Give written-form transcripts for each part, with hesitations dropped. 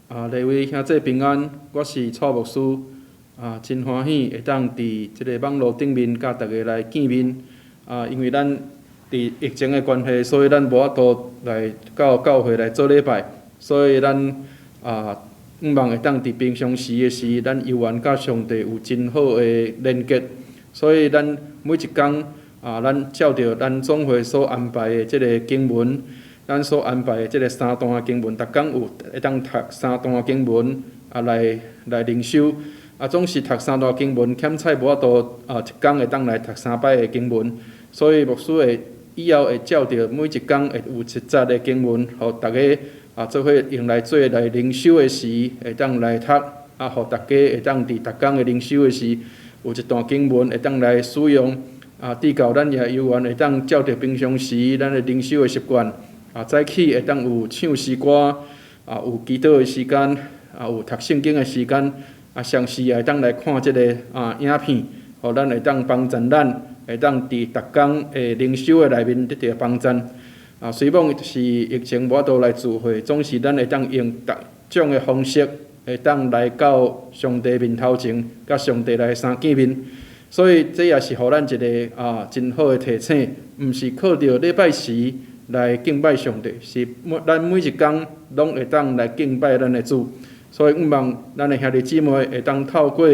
啊，各位兄弟平安，我是蔡牧師，啊，真歡喜會當佇這个網路頂面佮大家來見面。啊，因為咱佇疫情的關係，所以咱無法度來到教會來做禮拜，所以咱啊，向望會當佇平常時的時，咱猶原佮上帝有真好的連結。所以咱每一工啊，咱照著咱總會所安排的這个經文。咱所安排的這个三段的經文，逐工有會當讀三段經文啊，來來靈修。啊，總是讀三段經文，欠菜無法度啊，一工會當來讀三擺的經文。所以牧師會以後會照著每一工會有一節的經文，予大家啊做伙用來做來靈修的時，會當來讀。啊，予大家會當佇逐工的靈修的時，有一段經文會當來使用。啊，至到咱也猶原會當照著平常時咱的靈修的習慣。啊，早起會當有唱詩歌，啊，有祈禱的時間，啊，有讀聖經的時間，啊，同時也會當來看這个啊影片，予咱會當幫助咱，會當佇逐工的靈修的內面得著幫助。啊，雖罔是疫情無法度來聚會，總是咱會當用逐種的方式，會當來到上帝面頭前，佮上帝來相見面。所以這也是予咱一个啊真好的提醒，毋是靠著禮拜時來敬拜上帝，是每咱每一工攏會當來敬拜咱的主。所以，向望咱的兄弟姊妹會當透過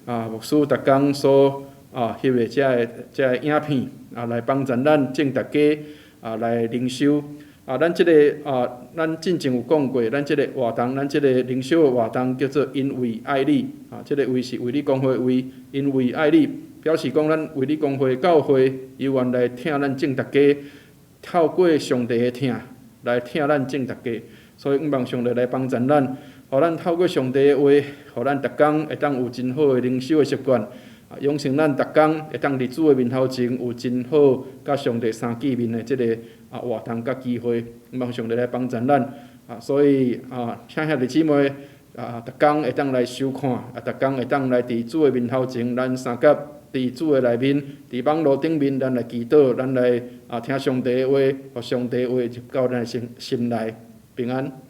啊牧師逐工所啊翕的這个這个影片啊，來幫助咱眾大家啊來靈修。啊，咱這个啊，咱進前有講過，咱這个活動，咱這个靈修的活動叫做因為愛你。啊，這个為是衛理公會衛，因為愛你，表示講咱衛理公會教會猶原來疼咱眾大家。透過上帝的疼來疼咱眾大家，所以向望上帝來幫助咱，予咱透過上帝的話，予咱逐工會當有真好的靈修的習慣，啊，養成咱逐工會當佇主的面頭前有真好佮上帝相見面的這个啊活動佮機會，向望上帝來幫助咱，啊，所以啊，請兄弟姊妹啊，逐工會當來收看，啊，逐工會當來佇主的面頭前，咱相佮。佇主的內面，佇網路頂面，咱來祈禱，咱來啊聽上帝的話，予上帝的話入到咱的心心內，平安。